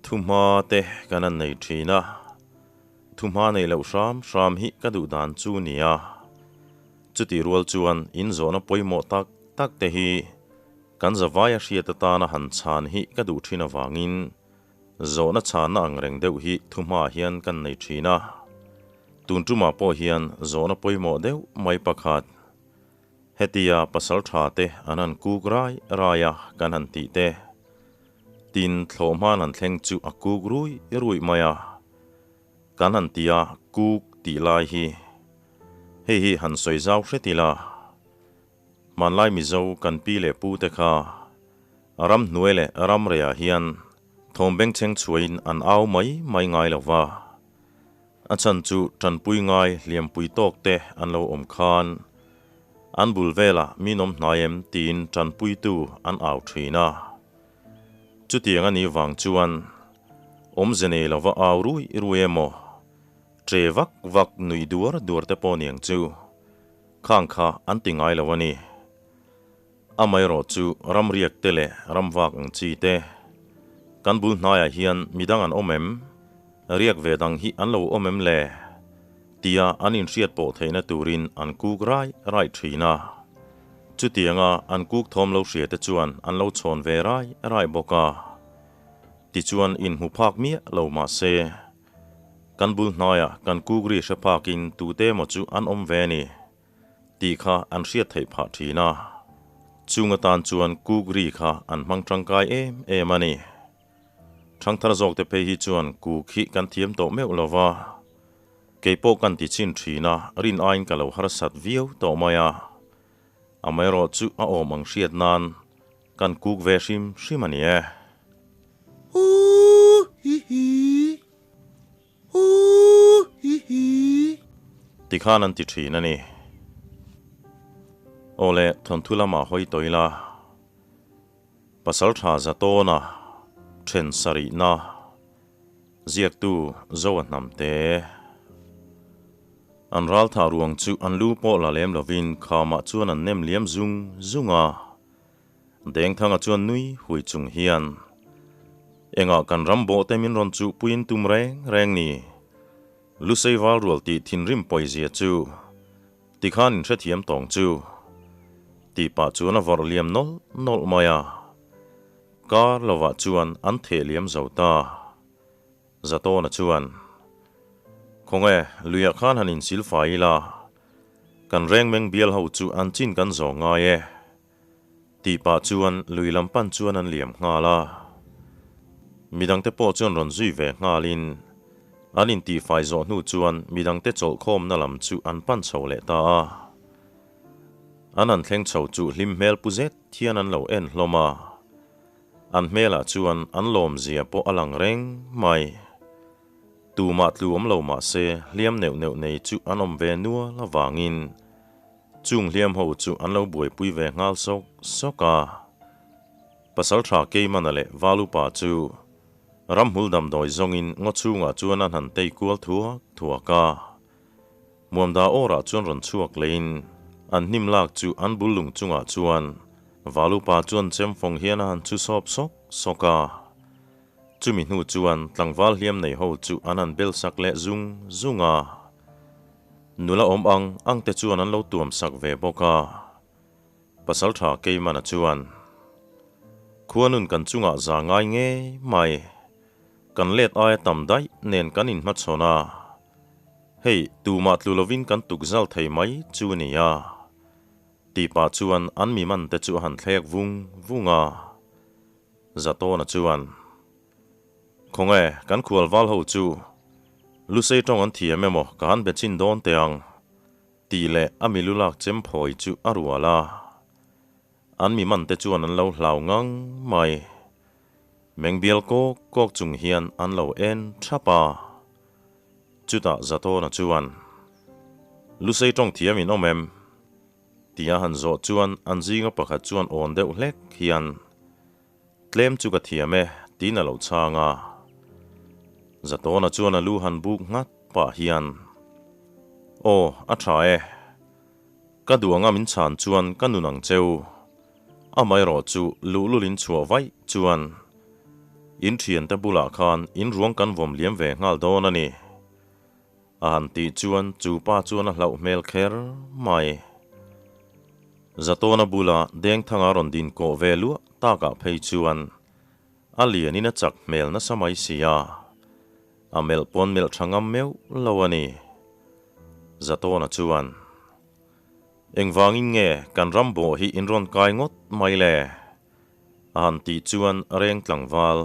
Thuhma te kan han nei thin a, thuhma nei loh hram hram hi ka duh dan chu nia. Chutih rual chuan in zawhna pawimawh tak tak te hi kan zavaia hriat atana han chhan hi ka duh thin avangin Zawhna chhanna ang reng deuh hi thuhmaah hian kan nei thin a, tun tumah pawh hian zawhna pawimawh deuh mai pakhat, hetia pasal tha te an han kuk rai rai a kan han tih te, tin thlawh hman han thleng chu a kuk rui rui mai a, kan han ti a kuk tih lai hi hei hi han sawi zau hret ila, hmanlai Mizo kan pi leh pu te kha Ram hnuai leh ram reiah hian thawm bengchheng chhuahin an au mai mai ngai lo va. A chhan chu tanpui ngai hliampui tawk te an lo awm khan an bul velah mi nawm hnai em tiin tanpuitu an au thin a. Chutiang a nih vang chuan awmze nei lova au rui rui emaw, tre vak vak nuih duar duar te pawh niang chu khang kha an ti ngai lo a ni. Amaherawh chu ramriak te leh ramvak ang chi te kan bul hnaiah hian midang an awm em? Riak ve dang hi an lo awm em le? Tia an inhriat pawh theihna turin an kuk rai rai thin a. Chutianga an kuk thawm lo hria te chuan an lo chhawn ve rai rai bawk a. Tichuan inhmu phak miah lo mah se, kan bul hnaiah kan kuk ri hre phakin tute emaw chu an awm ve a ni. Tih kha an hriat theih phah thin a, chung atan chuan kuk ri kha an hmang tangkai em em a ni. Thangthar zawkte phei hi chuan kuk hi kan thiam tawh meuh lo va, kei pawh kan ti chin thin a, rin aiin ka lo harsat viau tawh mai a, amaherawhchu a awm ang hriat nan kan kuk ve hrim hrim a ni e. Huu hi hi. Huu hi hi. Tikhan an ti thin a ni. Aw le, thawnthu lamah hawi tawh ila, Pasal tha za tawna then sarihna ziaktu Zoa hnamte. An ral thah ruang chu an lu pawh la lem lovin khamah chuan an nem liam zung zung a. Dengthanga chuan nui hui chung hian, Engah kan ram bawhte min rawn chuhpuiin tum reng reng ni? Lusei val rual tih thinrim pawizia chu tikhan in hrethiam tawng chu tih pah chuan a vawrh liam nawlh nawlh mai a. Kar lovah chuan an theh liam zo ta. Zatawna chuan, Khawnge, luiah khan han insil fai ila, kan rengmeng bial ho chu an chin kan zawng ngai e. Tih pah chuan lui lam pan chuan an liam nghal a. Midangte pawh chuan rawn zui ve nghalin an intihfai zawh hnu chuan midangte chawlhkhawmna lam chu an pan chho leh ta a. An han thleng chho chu hlim hmel pu zet hian an lo en hlawm a. An hmelah chuan an lawmzia pawh a lang reng mai. Tumah tlu awm lo mah se hliam neuh neuh nei chu an awm ve nual avangin Chung hliam ho chu an lo buaipui ve nghal sawk sawk a. Pasal tha Keimana leh Valupa chu ramhmul damdawi zawngin ngaw chhungah chuan an han tei kual thuak thuak a. Muamda awrah chuan rawn chhuak leiin an hnim lak chu an bul lung chungah chuan Valupa chuan chemfawng hian a han chhu sawp sawk sawk a. Chumi hnu chuan tlangval hliam nei ho chu an han bel sak leh zung zung a. Nula awm ang ang te chuan an lo tuam sak ve bawk a. Pasal tha Keimana chuan, Khuanun kan chungah za ngai ngei mai, kan let aia tam daih nen kan inhmachhawn a, hei tumah tlu lovin kan tukzal thei mai chu a ni a, tih pah chuan an mi man te chu a han thlek vung vung a. Zatawna chuan, Khawnge, kan khualval ho chu Lusei tawng an thiam emaw ka han be chin dawn teh ang, tih leh a milu lak chem phawi chu a rual a. An mi man te chuan an lo hlau ngang mai. Mengbial kawk kawk chung hian an lo en thap a. Chutah Zatawna chuan, Lusei tawng thiam in awm em? Tia han zawh chuan an zinga pakhat chuan awn deuh hlek hian, Tlem chu ka thiam e, tiin a lo chhang a. Zatawna chuan a lu han buk nghat pah hian, Aw, a tha e. Ka duh anga min chhan chuan ka nun ang cheu. Amaherawh chu luhlul in chhuah vaih chuan. In thiante bulah khan in ruang kan vawm liam ve nghal dawn a ni. A han tih chuan chu pa chuan a hlauh hmel kher mai. Zatawna bula Dengthanga rawn din kawh ve luah takah phei chuan a lianin a chak hmel nasa mai si a, a melh pawn melh tha ngam meuh lo a ni. Zatawna chuan, Engvangin nge kan ram bawh hi in rawn kai ngawt mai le? A han tih chuan reng tlangval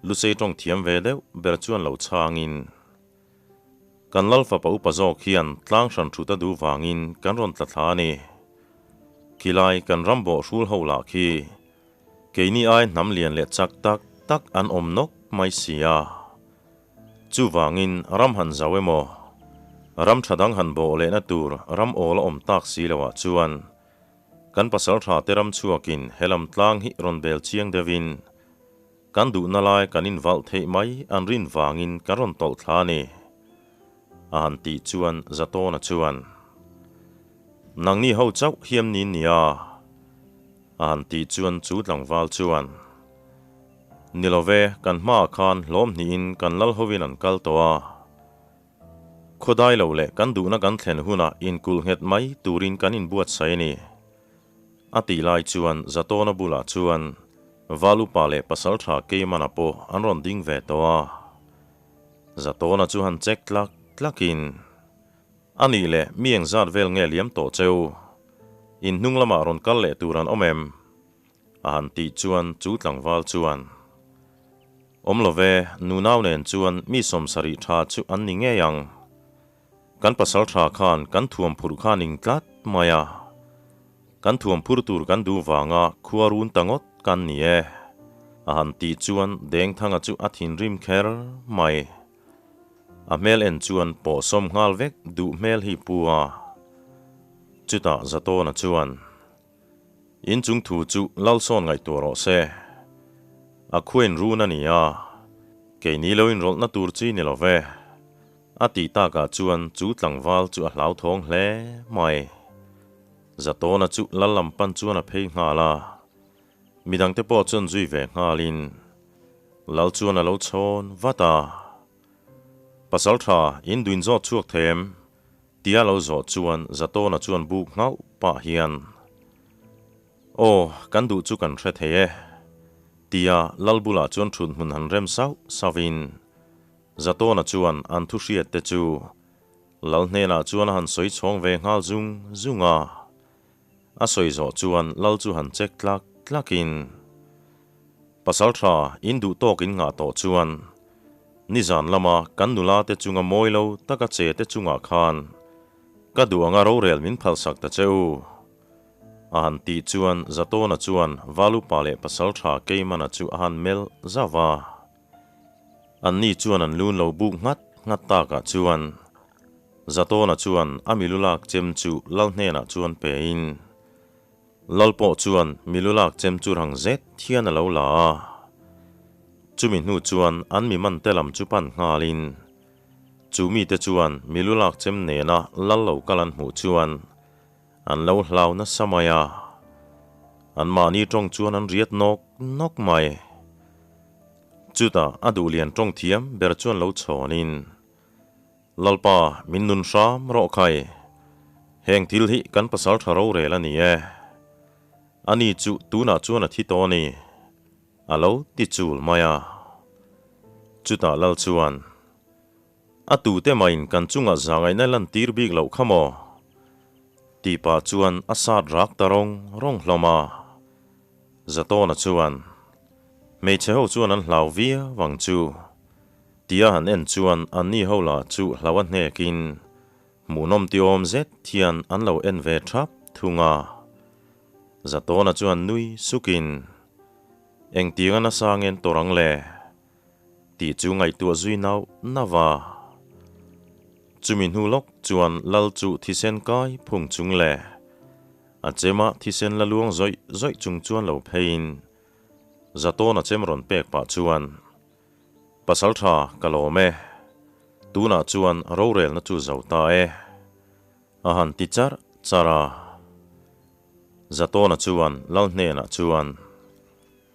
Lusei tawng thiam ve deuh ber chuan lo chhangin, Kan lal fapa upa zawk hian tlang hran thut a duh vangin kan rawn tla thla a ni. Khilai kan ram bawh hrul ho lah khi keini ai hnam lian leh chak tak tak an awm nawk mai si a. Chuvangin ram han zau emaw, ram tha dang han bawh lehna tur ram awl a awm tak si loah chuan Kan pasal tha te ram chhuakin he lam tlang hi rawn bel chiang deuhin kan duhna lai kan invalh theih mai an rin vangin kan rawn tawlh thla a ni, a han tih chuan Zatawna chuan, Nangni ho chauh hiam ni nia, a han tih chuan chu tlangval chuan, Ni love, kan hmaah khan hlawm hnihin kan lal hovin an kal tawh a. Khawdai lo leh kan duhna kan thlen hunah inkulh nghet mai turin kan inbuatsaih a ni. A tih lai chuan Zatawna bulah chuan Val upa leh Pasaltha Keimana pawh an rawn ding ve tawh a. Zatawna chu han check tlak tlakin, A nih leh mi engzat vel nge liam tawh cheu? In hnung lamah rawn kal leh tur an awm em? A han tih chuan chu tlangval chuan, Awm lo ve, nunau nen chuan mi sawmsarih tha chu an ni ngei ang. Kan pasal tha khan kan thuam phurh kha ning tlat mai a. Kan thuam phur tur kan duh vanga khua run ta ngawt kan ni e. A han tih chuan Dengthanga chu a thinrim kher mai. A hmel en chuan pawhsawm nghal vek duh hmel hi pu a. Chutah Zatawna chuan. In chung thu chu Lalsawn ngaihtuah rawh se. A khuain run a ni a, keini lo inrawlhna tur chi ni lo ve. A tih takah chuan chu tlangval chu a hlauthawng hle mai. Zatawna chu Lal lam pan chuan a phei nghal a, midangte pawh chuan zui ve nghalin Lal chuan a lo chhawn vat a. Pasaltha, in duin zawt chhuak thei em? Tia lo zawh chuan Zatawna chuan buk nghauh pah hian, Aw, kan duh chu kan hre thei e, tia Lal bulah chuan thut hmun han rem sauh sauhin Zatawna chuan an thu hriat te chu Lal hnenah chuan a han sawi chhawng ve nghal zung zung a. A sawi zawh chuan Lal chu han check tlak tlakin, Pasaltha, in duh tawk in ngah tawh chuan nizan lama kan nula te chunga mawi lo taka che te chungah khan ka duh anga rorel min phalsak ta che u. A han tih chuan Zatawna chuan Valupa leh Pasaltha Keimana chu a han melh zauh a. Anni chuan an lun lo buk nghat nghat takah chuan Zatawna chuan a milu lak chem chu Lal hnenah chuan pein, Lal pawh chuan milu lak chem chu rang zet hian a lo la a. Chumi hnu chuan an mi man te lam chu pan nghalin, chu mite chuan milu lak chem nena Lal lo kal an hmuh chuan an lo hlau nasa mai a. Anmahni tawng chuan an riat nawk nawk mai. Chutah a duhlian tawng thiam ber chuan lo chhawnin, Lalpa, min nun hram rawh khai. Heng thil hi kan pasal tha rorel a ni e. Ani chu tunah chuan a thi tawh a ni, a lo ti chul mai a. Chutah Lal chuan, A tute mahin kan chungah zahngaihna lantir bik loh kha maw? Tih pah chuan a sat rak ta rawng rawng hlawm a. Zatawna chuan, Hmeichhe ho chuan an hlau viau ang chu. Tia han en chuan anni ho lah chu hlau a hnekin hmuhnawm ti awm zet hian an lo en ve thap thung a. Zatawna chuan nui sukin, Engtiang a nasa ngen tawrh ang le? Tih chu ngaihtuah zui nauh nauh a. Chumi hnu lawk chuan Lal chu thisen kai phung chung leh a chema thisen la luang zawih zawih chung chuan lo pheiin Zatawna chem rawn pek pah chuan, Pasal tha ka lawm e. Tunah chuan rorelna chu zo ta e. A han ti charh charh a. Zatawna chuan Lal hnenah chuan.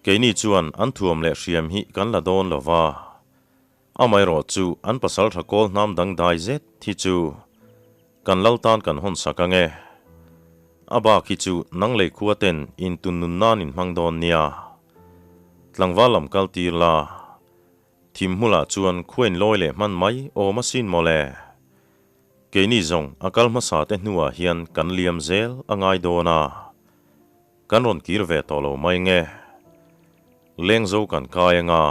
Keini chuan an thuam leh hriam hi kan la dawn lo va, amaherawhchu an pasaltha kawl hnam dangdai zet hi chu kan lal tan kan hawn sak ang e. A bak hi chu nang lei khua ten in tun nun nan in hmang dawn nia. Tlangval lam kal tir la, thim hmulah chuan khua in lawi leh hman mai awm asin mawle. Keini zawng a kal hmasa te hnuah hian kan liam zel a ngai dawn a, kan rawn kir ve tawh lo mai nge. Lengzo kan kai anga,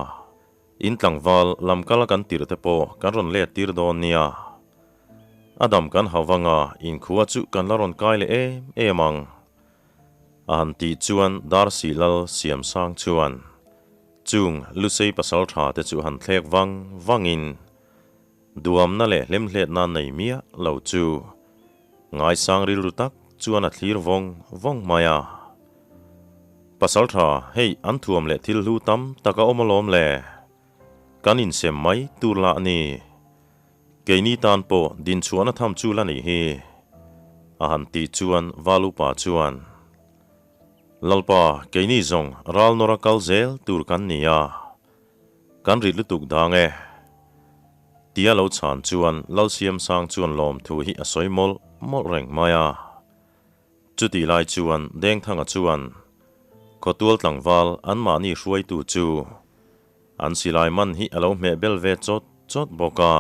in tlangval lam kala kan tirh te pawh kan rawn let tir dawn nia. A dam kan hau vanga inkhua chu kan la rawn kai leh em em ang. A han tih chuan Darcy Lal Siamsang chuan chung Lusei pasal tha te chu han thlek vang vangin Duamna leh hlemhletna nei miah lo chu ngaisang rilru tak chuan a thlir vawng vawng mai a. Pasaltha, hei an thuam leh thil hlu tam tak a awm alawm le. Kan insem mai tur lah a ni. Keini tan pawh dinchhuahna tham chu la nih hi, a han tih chuan Valupa chuan, Lalpa, keini zawng ral nawra kal zel tur kan ni a. Kan rit lutuk dang e. Tia lo chhan chuan Lalsiamsang chuan lawmthu hi a sawi mawlh mawlh reng mai a. Chutih lai chuan Dengthanga chuan Khawtual tlangval anmahni hruaitu chu an silai man hi a lo hmeh bel ve chawt chawt bawk a.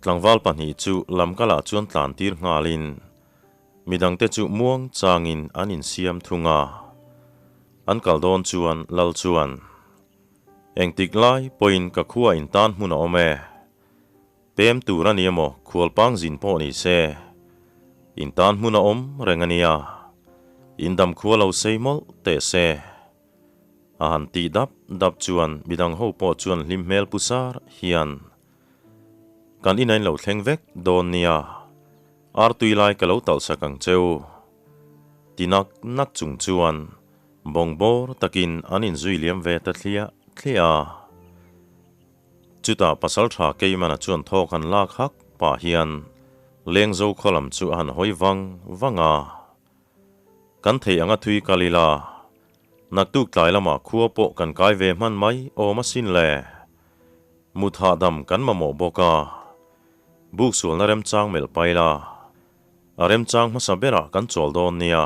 Tlangval pahnih chu lamkalah chuan tlan tir nghalin midangte chu muang changin an insiam thung a. An kal dawn chuan Lal chuan, Engtik lai pawhin ka khua in tan hmun a awm e. Pem tur a ni emaw khualpang zin pawh ni se, in tan hmun a awm reng a nia, in dam khua lo sei mawlh teh se. A han tih dap dap chuan midang ho pawh chuan hlim hmel pu sar hian, Kan inain lo thleng vek dawn nia, artui lai ka lo talh sak ang cheu. Ti nak nak chung chuan bawng bawr takin an inzui liam ve ta thliah thliah a. Chutah pasaltha Keimana chuan thawk han lak hak pah hian Lengzo khaw lam chu a han hawi vang vang a. Kan theih anga thui kal ila, naktuk tlai lamah khua pawh kan kai ve hman mai awm asin le. Mut hahdam kan mamawh bawk a, buk sualna remchang melh pai la. A remchang hmasa berah kan chawl dawn nia.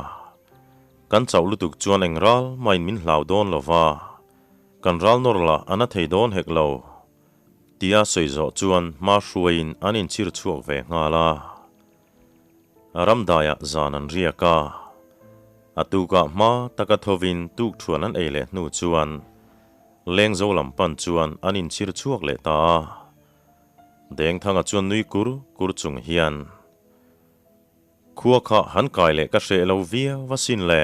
Kan chauh lutuk chuan eng ral mahin min hlau dawn lo va, kan ral nawr lah a na thei dawn hek lo. Tia sawi zawh chuan hma hruaiin an inchhir chhuak ve nghal a. Ramdaiah zan an riak a. A tukah hma taka thovin tukthuan an ei leh hnu chuan Lengzo lam pan chuan an inchhir chhuak leh ta a. Dengthanga chuan nui kur kur chung hian, Khua kha han kai leh ka hreh lo viau va sin le.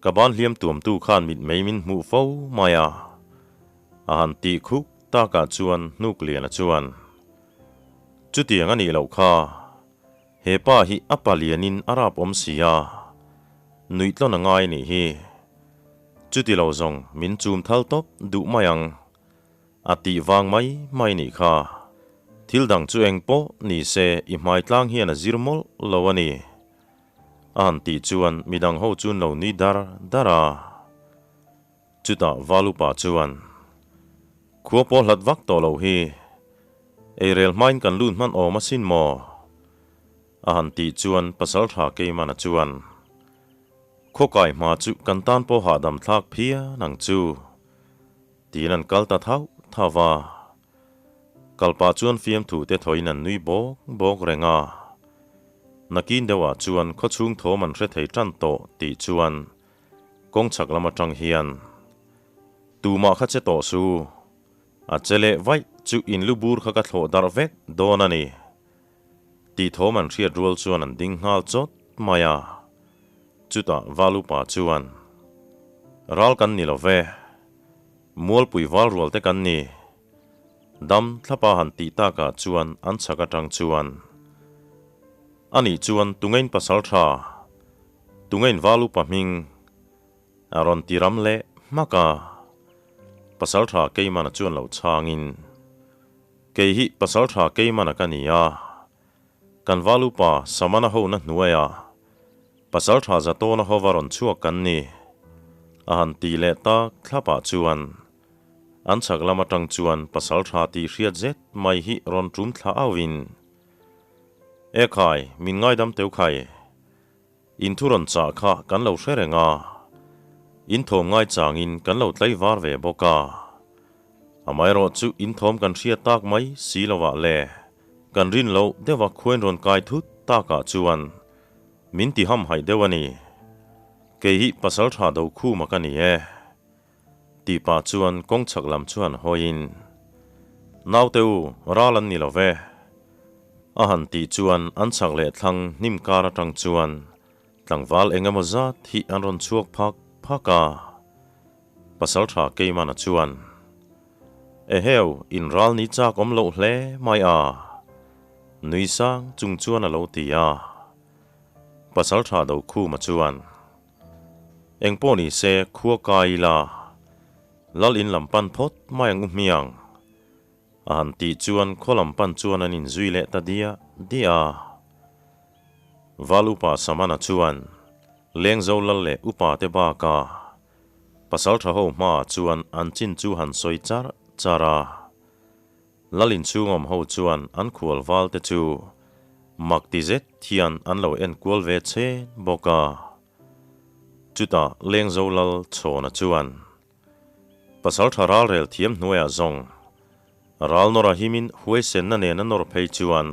Ka ban hliam tuamtu khan mitmei min hmuh fo mai a. A han tih khuk takah chuan Hnukliana chuan, Chutiang a nih loh kha, he pa hi a palianin a rap awm si a, nuihtlawn a ngai nih hi. Chuti lo zawng min chum thal tawp duh mai ang. A tih vang mai mai nih kha. Thil dang chu eng pawh ni se i hmai tlang hian a zir mawlh lo a ni. A han tih chuan midang ho chu an lo nui dar dar a. Chutah Valupa chuan, Khua pawh hlat vak tawh loh hi. Eirel hmain kan lut hman awm asin maw? A han tih chuan Pasaltha Keimana chuan, Khawkai hma chu kan tan pawh hahdam thlak phian ang chu. Tiin an kal ta thauh thauh a. Kal pah chuan fiamthu te thawiin an nui bawk bawk reng a. Nakin deuhah chuan khawchhung thawm an hre thei tan tawh tih chuan kawng chhak lam atang hian Tumah kha che tawh su, a che leh vaih chu in lu bur kha ka thlawh darh vek dawn a ni tih thawm an hriat rual chuan an ding nghal chawt mai a. Chutah Valupa chuan, Ral kan ni lo ve, Mualpui val rual te kan ni. Dam thlapa han tih takah chuan an chhak atang chuan, Anih chuan tungein pasal tha, tungein Valupa hming a rawn ti ram leh hmak a. Pasal tha Keimana chuan lo chhangin, Kei hi pasal tha Keimana ka ni a, Kan Valupa Samana hona hnuaiah Pasal tha Zatawna hova rawn chhuak kan ni. A han tih leh tak thlapah chuan an chhak lam atang chuan pasaltha tih hriat zet mai hi rawn tum thla auhin, E khai, min ngaidam teu khai. In thu rawn chah kha kan lo hre reng a, in thawm ngai changin kan lo tlai var ve bawk a. Amaherawh chu in thawm kan hriat tak mai si lovah le kan rin loh deuha khuain rawn kai thut takah chuan min ti hamhaih deuh a ni. Kei hi pasal tha do khuma ka ni e. Tih pah chuan kawng chhak lam chuan hawiin, Naute u, ral an ni lo ve. A han tih chuan an chhak leh thlang hnim kar atang chuan tlangval eng emaw zat hi an rawn chhuak phak phak a. Pasal tha Keimana chuan, Eheu, in ral ni chak awm loh hle mai a. Nui sang chung chuan a lo ti a. Pasal tha Dokhuma chuan, Eng pawh ni se khua kai ila, Lal in lam pan phawt mai ang u hmiang. A han tih chuan khaw lam pan chuan an inzui leh ta diah diah a. Val upa Samana chuan Lengzo lal leh upa te baka pasal tha ho hmaah chuan an chin chu han sawi char char a. Lal inchhungawm ho chuan an khual val te chu mak ti zet hian an lo en kual ve chhen bawk a. Chutah Lengzo lal Chhawna chuan, Pasal tha ral rel thiam hnuaiah zawng, ral nawr a himin huaisenna nen a nawr phei chuan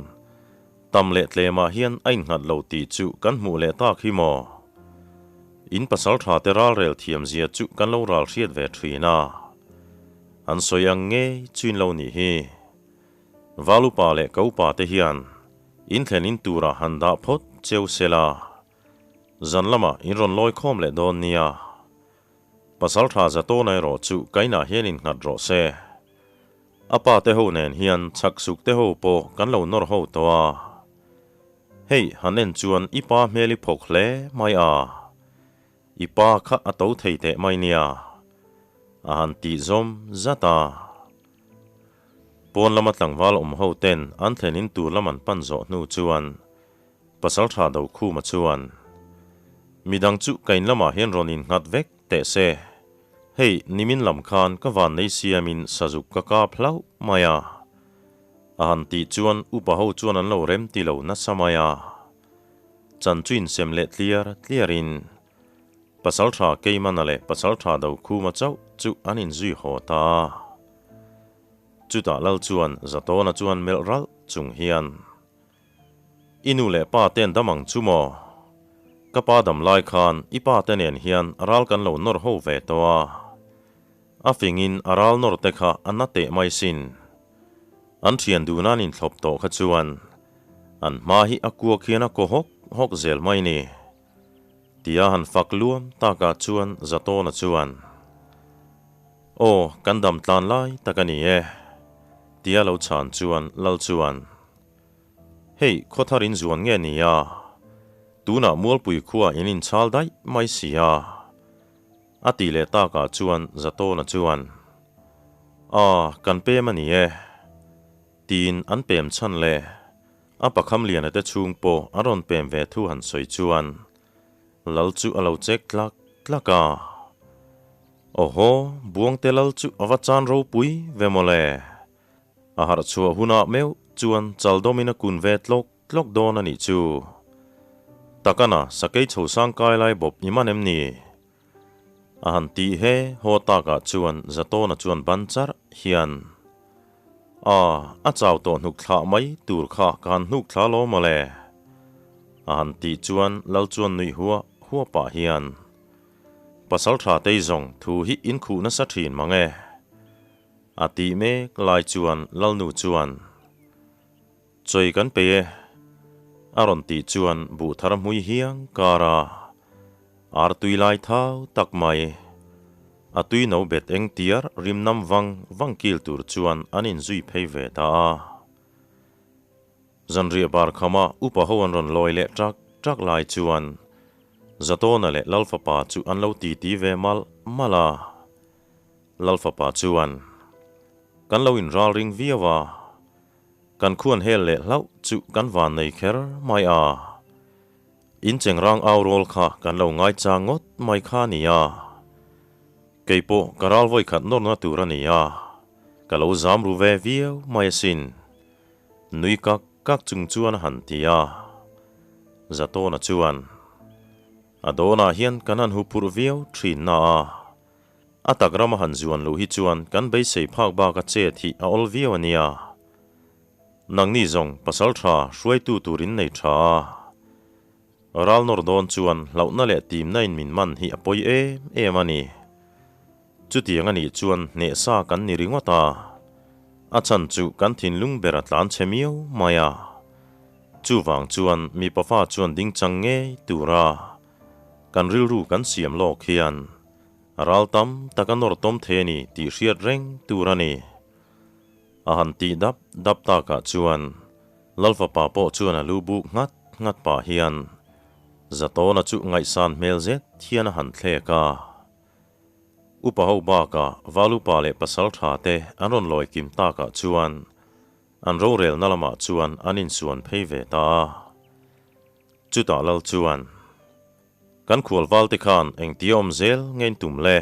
tam leh tlemah hian a innghat lo tih chu kan hmuh leh tak hi maw? In pasal tha te ral rel thiam zia chu kan lo ral hriat ve thin a. An sawi ang ngei chuin lo nih hi. Val upa leh ka upa te hian in thlen in turah han dah phawt cheu se la, zan lamah in rawn lawi khawm leh dawn nia. Pasal tha za tawn erawh chu ka inah hian in nghat rawh se. A pa te ho nen hian chhak suk te ho pawh kan lo nawr ho tawh a. Hei han en chuan i pa hmel i phawk hle mai a. I pa kha a to thei teh mai nia, a han tih zawm zat a. Pawn lama tlangval awm ho ten an thlen in tur lam an pan zawh hnu chuan pasal tha Dokhuma chuan, Midang chu ka in lamah hian rawn innghat vek teh se. Hei, nimin lam khan ka van nei siamin sazuk ka kap hlauh mai a. A han tih chuan upa ho chuan an lo rem ti lo nasa mai a. Chan chu insem leh tliar tliarin Pasaltha Keimana leh Pasaltha Dokhuma chauh chu an inzui haw ta a. Chutah Lal chuan Zatawna chuan melh ralh chung hian, I nu leh pa ten dam ang chu maw? Ka pa dam lai khan i pa te nen hian ral kan lo nawr ho ve tawh a. A fingin a ral nawr te kha a na teh mai sin. An thian dun an inthlawp tawh kha chuan an hma hi a kuak hian a kaw hawk hawk zel mai ni. Tia han fak luam takah chuan Zatawna chuan, Aw, kan dam tlan lai tak a ni e, tia lo chhan chuan Lal chuan, Hei, khawthar in zuan nge ni a? Tunah Mualpui khuaah in inchhal daih mai si a. A tih leh takah chuan Zatawna chuan, A, kan pem a ni e, tiin an pem chhan le. A pakham liana te chhung pawh a rawn pem ve thu han sawi chuan Lal chu a lo chek tlak tlak a. Awhaw, Buangte Lal chu a va chan ropui ve mawle. A harh chhuah hunah meuh chuan chaldawmin a kun ve tlawk tlawk dawn a nih chu. Takana sakei chho sang kai lai bawp i man em ni? A han tih he haw takah chuan Zatawna chuan ban charh hian, A, a chau tawh hnuk thlah mai tur kha ka han hnuk thla lo mawle. A han tih chuan Lal chuan nuih huah huah pah hian, Pasal tha tei zawng thu hi in khuh nasa thin mang e. A tih mek lai chuan Lalnu chuan, Chawi kan pe e, a rawn tih chuan buh thar hmui hiang kar a, ar tui lai thau tak mai. A tui no bet eng tiar rim nam vang vang kil tur chuan an inzui phei ve ta a. Zanriah bar khama upa ho an rawn lawi leh ṭak ṭak lai chuan Zatawna leh Lalfapa chu an lo titi ve malh malh a. Lalfapa chuan, Kan lo inral ring viau a. Kan khuan hel leh hlauh chu kan van nei kher mai a. In chengrang au rawl kha kan lo ngaichang ngawt mai kha nia. Kei pawh ka ral vawi khat nawrna tur a ni a, ka lo zam ru ve viau mai asin. Nui kak kak chung chuan a han ti a. Zatawna chuan, A dawnah hian kan han huphurh viau thin na a, a tak rama han zuan loh hi chuan kan beisei phak bak a chet hi a awl viau a nia. Nangni zawng pasal tha hruaitu tur in nei tha a. Ral nawr dawn chuan hlauhna leh timna in min man hi a pawi em em a ni. Chutiang a nih chuan hnehsa kan ni ringawt a, a chhan chu kan thinlung ber a tlan chhe miau mai a. Chuvang chuan mipa fa chuan ding chang ngei tura kan rilru kan siam lawk hian ral tam tak a nawr tawm thei a ni tih hriat reng tur a ni. A han tih dap dap takah chuan Lalfapa pawh chuan a lu buk nghat nghat pah hian Zatawna chu ngaihsan hmel zet hian a han thlek a. Upa ho bakah Valupa leh Pasaltha te an rawn lawi kim takah chuan an rorelna lamah chuan an insuan phei ve ta a. Chutah Lal chuan, Kan khualval te khan engtia awm zel ngein tum le?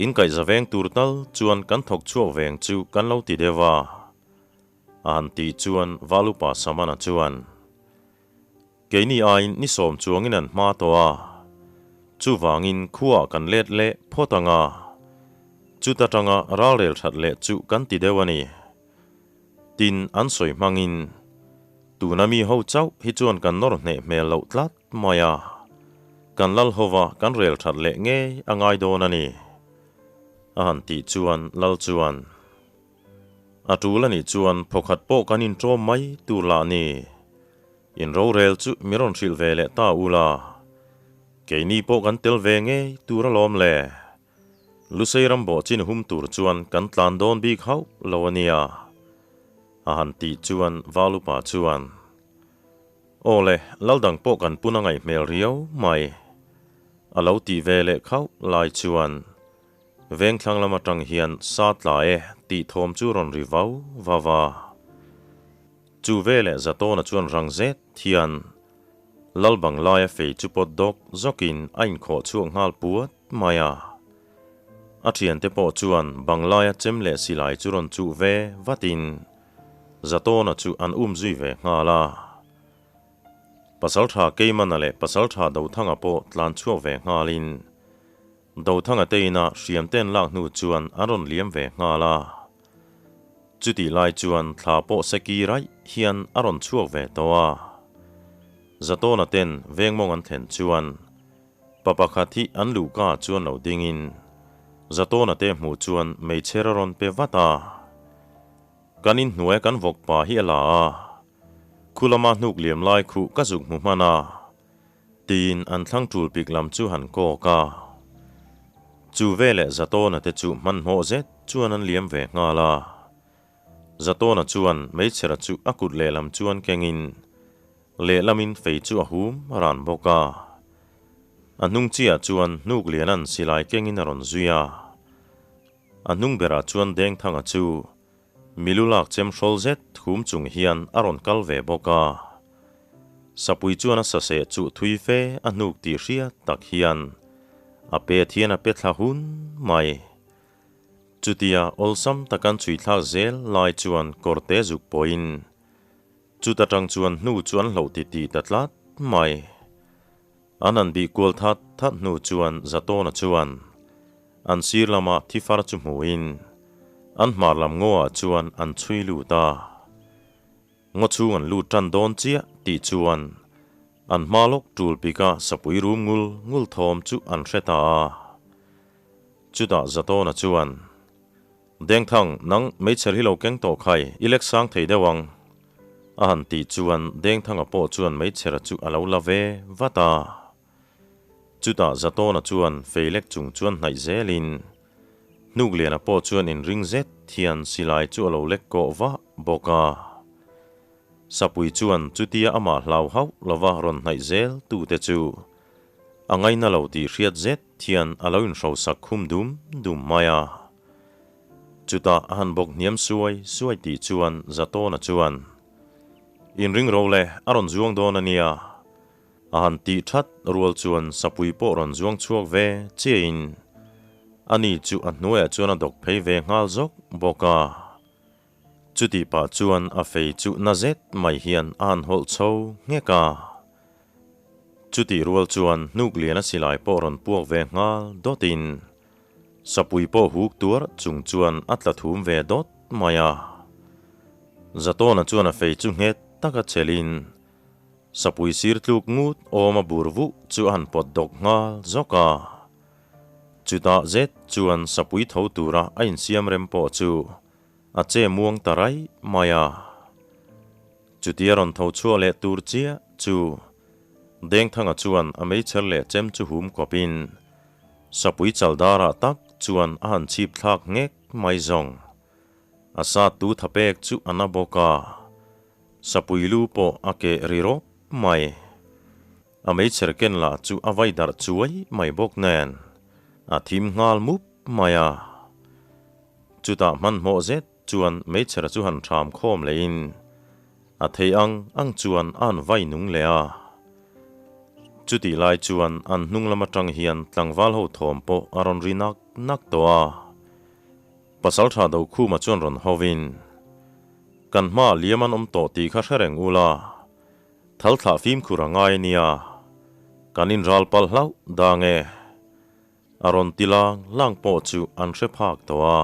In kaihza veng tur tal chuan kan thawk chhuak veng chu kan lo ti deuh a, a han tih chuan Valupa Samana chuan, Keini aiin ni sawm chuangin an hma tawh a, chuvangin khuaah kan let leh phawt ang a, chuta tanga ralrel that leh chu kan ti deuh a ni. Tin, an sawi hmangin, Tuna mi ho chauh hi chuan kan nawr hneh hmel loh tlat mai a, kan lal hova kan rel that leh ngei a ngai dawn a ni. A han tih chuan lal chuan, A tul a nih chuan phawkhat pawh kan inṭawm mai tur lah ni. In rorel chu mi rawn hrilh ve leh ta ula, keini pawh kan tel ve ngei tur alawm le. Lusei ram bawh chin hum tur chuan kan tlan dawn bik hauh lo a nia, a han tih chuan Valupa chuan, Aw le, lal dang pawh kan pun a ngaih hmel riau mai, a lo tih ve leh khauh lai chuan vengthlang lam atang hian sa tla e tih thawm chu rawn ri vau vau a. Chu veleh Zatawna chuan rang zet hian Lal bang laia fei chu pawt dawk zawkin a inkhawh chhuak nghal puat mai a. A thiante pawh chuan bang laia chem leh silai chu rawn chuh ve vatin Zatawna chu an um zui ve nghal a. Pasaltha Keimana leh Pasaltha Dothanga pawh tlan chhuak ve nghalin Dothanga te ina hriam te an lak hnu chuan an rawn liam ve nghal a. Chutih lai chuan thla pawh seki raih hian a rawn chhuak ve tawh a. Zatawna ten vengmawng an thlen chuan pa pakhat hi an luhka chuan lo dingin Zatawna te hmuh chuan meichher a rawn pe vat a. Kan inhnuai kan vawk pa hi a la a, khu lama hnuk liam lai khuh ka zuk hmu hman a. Tiin an thlang tul pik lam chu han kawk a. Chu veleh Zatawna te chu hmanhmawh zet chuan an liam ve nghal a. Zatawna chuan meichhera chu a kut lehlam chuan kengin lehlamin fei chu a hum a ran bawk a. A hnung chiah chuan hnuk lianan silai kengin a rawn zui a. A hnung berah chuan Dengthanga chu Milu lak chem hrawl zet thum chung hian a rawn kal ve bawk a. Sapui chuan a saseh chuh thui fe a hnuk tih hriat tak hian a pet hian a pe thla hun mai. Chutia awlsam takan chhui thlak zel lai chuan kawrte zuk pawhin chuta tang chuan hnu chu an hloh ti ti ta tlat mai. An han bih kual that that hnu chuan Zatawna chuan an sir lama thi far chu hmuhin an hmar lam ngawah chuan an chhui lut a. Ngaw chhung an lut tan dawn chiah tih chuan an hma lawk tul pika sapui rum ngul ngul thawm chu an hre ta a. Chutah Zatawna chuan, Dengthang, nang meichher hi lo keng tawh khai, i lek sang thei deuh ang. A han tih chuan Dengthanga pawh chuan meichhera chu a lo la ve vat a. Chutah Zatawna chuan fei lek chung chuan hnaih zelin Hnukliana pawh chuan inring zet hian silai chu a lo lek kawh vah bawk a. Sapui chuan chutia amah hlau hauh lova rawn hnaih zel tute chu a ngaina lo tih hriat zet hian a lo inhrosak khum dum dum mai a. Chutah a han bawk hniam suai suai tih chuan Zatawna chuan, Inring ro le, a rawn zuang dawn a nia. A han tih that rual chuan sapui pawh rawn zuang chhuak ve chiahin Ani chu a hnuaiah chuan a dawk phei ve nghal zawk bawk a. Chutih pah chuan a fei chu na zet mai hian a han hawlh chho nghek a. Chutih rual chuan hnuk lian a silai pawh rawn puak ve nghal dawtin sapui pawh huk tuar chung chuan a tla thum ve dawt mai a. Zatawna chuan a fei chu nghet taka chelhin sapui sir tluk ngut awm a bur vuh chu a han pawt dawk nghal zawk a. Chutah zet chuan sapui tho tura a insiam rem pawh chu a che muang ta raih mai a. Chutia rawn tho chhuah leh tur chiah chu Dengthanga chuan a meichher leh chem chu hum kawpin sapui chaldarah tak chuan a han chhip thlak nghek mai zawng. A sat tu thapek chu a na bawk a, sapui lu pawh a keh ri rawp mai. A meichher ken lah chu a vai darh chuai mai bawk nen a thim nghal mup mai a. Chutah hmanhmawh zet chuan meichher chu han ṭham khawm lehin a thei ang ang chuan a han vai nung leh a. Chutih lai chuan an hnung lam aṭang hian tlangval ho thawm pawh a rawn ri nak nak tawh a. Pasalṭha Dokhuma chuan rawn hovin, Kan hmaah liam an awm tawh tih kha hre reng ula, Thal thlah fimkhur a ngai nia, kan inral palh hlauh dang e. A rawn ti lang lang pawh chu an hre phak tawh a.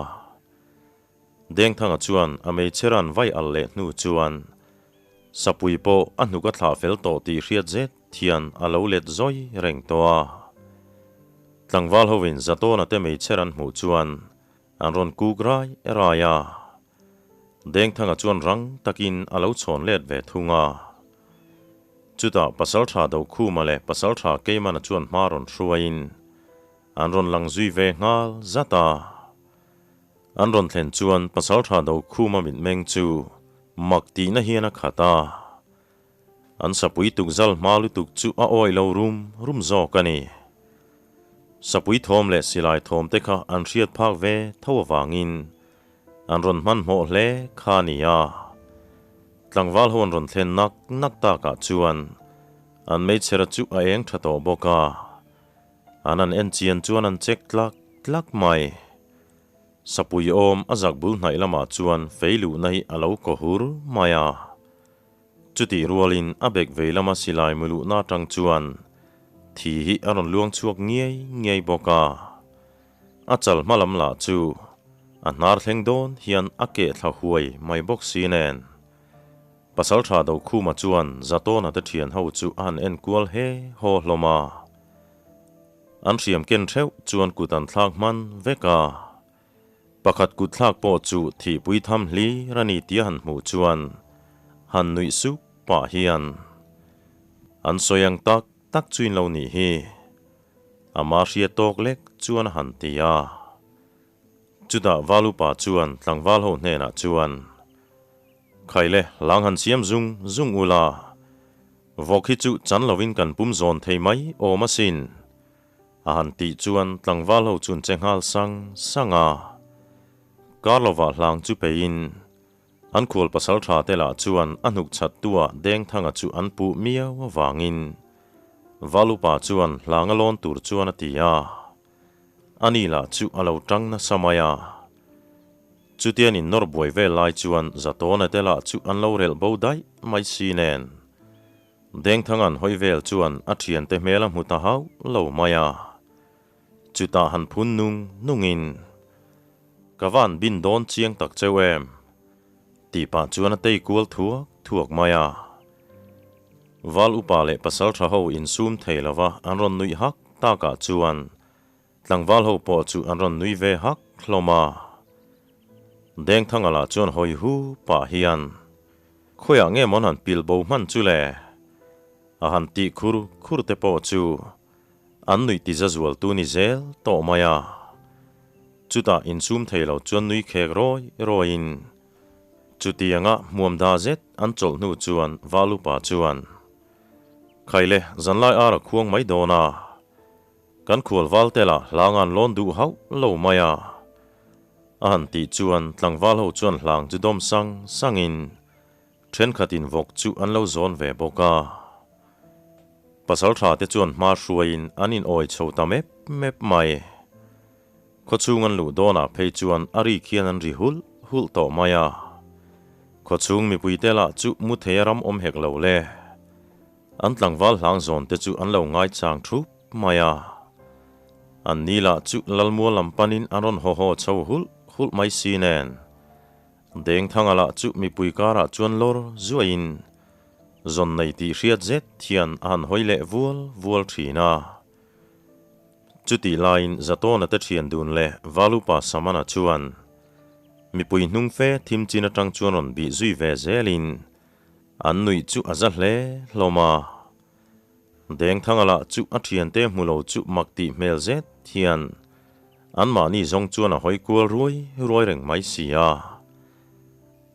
Dengthanga chuan a meichher an vai al leh hnu chuan Sapui pawh a hnuk a thlah fel tawh tih hriat zet hian a lo let zawi reng tawh a. Tlangval hovin Zatawna te meichher an hmuh chuan an rawn kuk rai rai a. Dengthanga chuan rang takin a lo chhawn let ve thung a. Chutah Pasaltha Dokhuma leh Pasaltha Keimana chuan hma rawn hruaiin an rawn lang zui ve nghal zat a. An rawn thlen chuan Pasaltha Dokhuma mitmeng chu mak tihna hian a khat a. An sapui tukzal hma lutuk chu a awih lo rum rum zawk a ni. Sapui thawm leh silai thawm te kha an hriat phak ve tho avangin an rawn hmanhmawh hle kha a ni a. Tlangval ho an rawn thlen nak nak takah chuan an meichhera chu a eng tha tawh bawk a. An han en chian chuan an check tlak tlak mai. Sapui awm a zak bul hnaih lamah chuan fei luhna hi a lo kaw hur mai a. Chutih rualin a bek vei lama silai muluhna atang chuan thi hi a rawn luang chhuak ngiai ngiai bawk a. A chal hma lam lah chu a hnar thleng dawn hian a keh thla huai mai bawk si nen. Pasaltha Dokhuma chuan Zatawna te thian ho chu a han en kual he haw hlawm a. An hriam ken theuh chuan kut an thlak hman vek a. Pakhat kut thlak pawh chu thihpui tham hlir a ni tia han hmuh chuan han nuih sup pah hian an sawi ang tak tak chu in lo nih hi. Ama hria tawk lek chuan a han ti a. Chutah Valupa chuan tlangval ho hnenah chuan, Khaile, hlang han siam zung zung ula, vawk hi chu chan lovin kan pum zawn thei mai awm asin. A han tih chuan tlangval ho chun che nghal sang sang a. Kar lovah hlang chu peiin an khual pasal tha te lah chuan a hnuk chhat tua Dengthanga chu an puh miau avangin Valupa chuan hlang a lawn tur chuan a ti a. Ani lah chu a lo tang nasa mai a. Chutian in nawr buai vel lai chuan Zatawna te lah chu an lo relh bo daih mai si nen. Dengthanga'n hawi vel chuan a thiante hmel a hmu ta hauh lo mai a. Chutah han phun nung nungin, Ka van bin dawn chiang tak cheu em? tih pah chuan a tei kual thuak thuak mai a. Val upa leh pasal tha ho insum thei lova an rawn nuih hak takah chuan tlangval ho pawh chu an rawn nui ve hak hlawm a. Dengthanga lah chuan hawi hu pah hian, Khawiah nge mawn han pil bo hman chu le? A han tih khur khur te pawh chu an nuih ti za zual tu ni zel tawh mai a. Chutah insum thei lo chuan nui khek rawi rawiin chutianga hmuam da zet an chawlh hnu chuan Valupa chuan, Khaile, zanlai ar a khuang mai dawn a. Kan khual val te lah hlang an lawn duh hauh lo mai a. A han tih chuan tlangval ho chuan hlang chu dawm sang sangin thenkhatin vawk chu an lo zawn ve bawk a. Pasaltha te chuan hma hruaiin an in awi chho ta mep mep mai. Khawchhung an luh dawnah phei chuan a rik hian an ri hulh hulh tawh mai a. Khawchhung mipuite lah chu mu thei a ram awm hek lo le. An tlangval hlang zawn te chu an lo ngaichang thup mai a. An ni lah chu Lalmual lam panin an rawn haw haw chho hulh hulh mai si nen. Dengthanga lah chu mipui karah chuan lawr zuaiin zawn nei tih hriat zet hian a han hawi leh vual vual thin a. Chutih laiin Zatawna te thian dun leh Valupa Samana chuan mipui hnung fe thim chin atang chuan rawn bih zui ve zelin an nuih chu a za hle hlawm a. Dengthanga lah chu a thiante hmu lo chu mak tih hmel zet hian anmahni zawng chuan a hawi kual ruai ruai reng mai si a.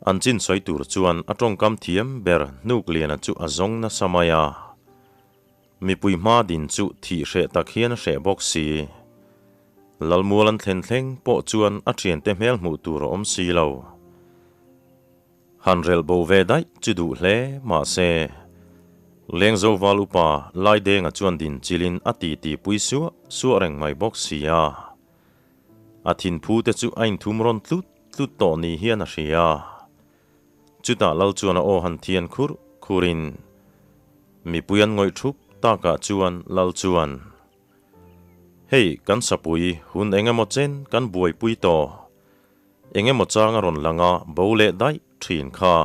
An chin sawi tur chuan a tawngkam thiam ber Hnukliana chu a zawng nasa mai a. Mipui hma din chu thih hreh tak hian a hreh bawk si. Lalmual an thlen thleng pawh chuan a thiante hmel hmuh tur a awm si lo. Han relh bo ve daih chu duh hle mahse, Lengzo val upa Laidenga chuan din chilin a titi pui suah suah reng mai bawk si a. A thinphu te chu a inthum rawn tlut tlut tawh ni hian a hria. Chutah Lal chuan a aw han thian khur khurin mipui an ngawih thup takah chuan Lal chuan, Hei kan sapui hun eng emaw chen kan buaipui tawh, eng emaw chang a rawn lang a bo leh daih thin kha.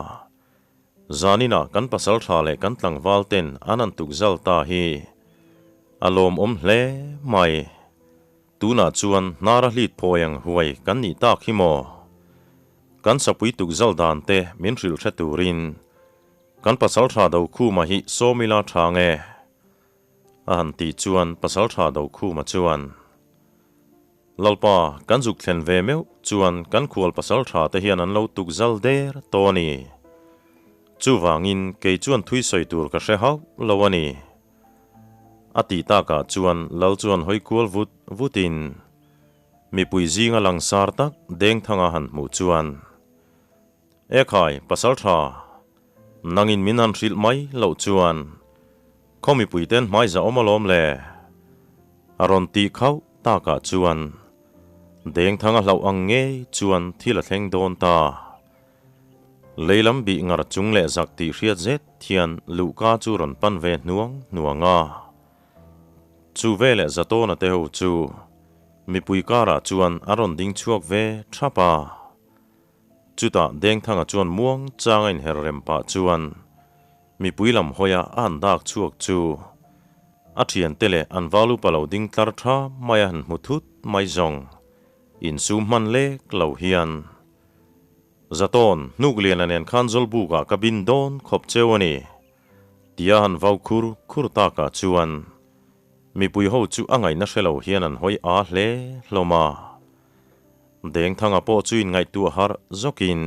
Zaninah kan pasal tha leh kan tlangval ten an han tuk zal ta hi a lawmawm hle mai. Tunah chuan hnara hlit phawi ang huai kan nih tak hi maw? Kan sapui tuk zal dan te min hrilh hre turin kan pasal tha Dokhuma hi sawmila tha nge? A han tih chuan pasal tha Dokhuma chuan, Lalpa, kan zuk thlen ve meuh chuan kan khual pasal tha te hian an lo tuk zal der tawh a ni. Chuvangin kei chuan thui sawi tur ka hre hauh lo a ni. A tih takah chuan Lal chuan hawi kual vut vutin mipui zinga langsar tak Dengthanga han hmuh chuan, E khai, pasal tha, nangin min han hrilh mai loh chuan khaw mipuiten hmaiza awm alawm le, a rawn tih khauh takah chuan Dengthanga hlauh ang ngei chuan thil a thleng dawn ta. Lei lam bih ngar chung leh zak tih hriat zet hian luhka chu rawn pan ve hnuang hnuang a. Chu veleh Zatawna te ho chu mipui karah chuan a rawn ding chhuak ve thap a. Chutah Dengthanga chuan muang changa inher rem pah chuan mipui lam hawia a han dak chhuak chu a thiante leh an valupa lo ding tlar tha mai a han hmu thut mai zawng insum hman lek lo hian Zatawn, Hnukliana nen khan Zawlbukah ka bin dawn khawp cheu a ni, tia han vau khur khur takah chuan mipui ho chu a ngaihna hre lo hian an hawi aa hle hlawm a. Dengthanga pawh chu inngaihtuah harh zawkin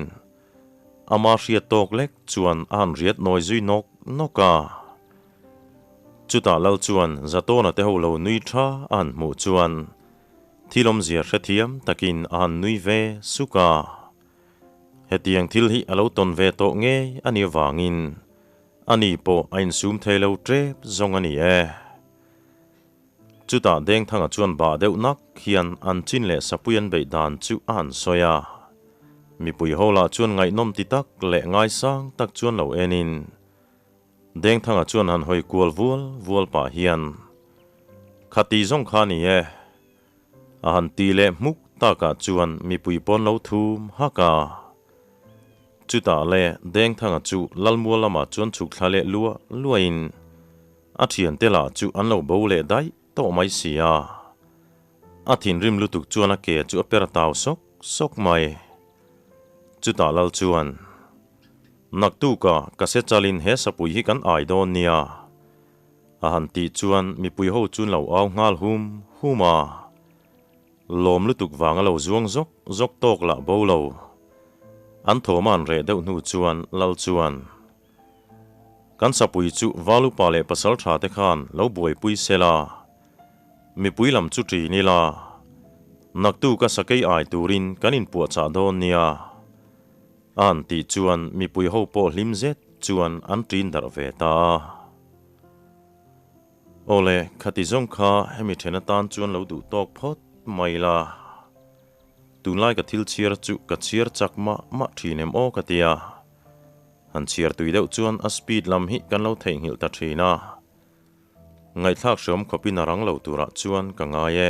ama hriat tawk lek chuan a han riat nawi zui nawk nawk a. Chutah Lal chuan Zatawna te ho lo nui tha a han hmuh chuan Thil awmzia hrethiam takin a han nui ve suk a. Hetiang thil hi a lo tawn ve tawh ngei a nih avangin ani pawh a insum thei lo tep zawng a ni e. Chutah Dengthanga chuan bah deuh nak hian an chin leh sapui an beih dan chu a han sawi a. Mipui ho lah chuan ngaihnawm ti tak leh ngaisang tak chuan lo enin Dengthanga chuan han hawi kual vual vual pah hian, Khati zawng kha ni e. A han ti leh hmuk takah chuan mipui pawn lo thum hak a. Chutah le Dengthanga chu Lalmual lamah chuan chhuk thla leh luah luahin a thiante lah chu an lo bo leh daih tawh mai si a. A thinrim lutuk chuan a ke chu a per tau sawk sawk mai. Chutah Lal chuan, Naktuka ka se chalin he sapui hi kan ai dawn nia. A han tih chuan mipui ho chu lo au nghal hum hum a. Lawm lutuk vanga lo zuang zawk zawk tawk lah bo lo. An thawm a han reh deuh hnu chuan Lal chuan, Kan sapui chu Valupa leh pasal tha te khan lo buaipui se la, mipui lam chu ṭin ila, naktuka sakei ai turin kan inpuahchah dawn nia. A han tih chuan mipui ho pawh hlim zet chuan an ṭin darh ve ta a. Awle, khati zawng kha hemi ṭhen atan chuan lo duh tawk phawt mai la. Tunlai ka thil chhiar chu ka chhiar chak mah mah thin em aw ka tia. Han chhiar tui deuh chuan a speed lam hi kan lo theihnghilh ta thin a. Ngaihthlak hreawm khawpin a rang lo turah chuan ka ngai e.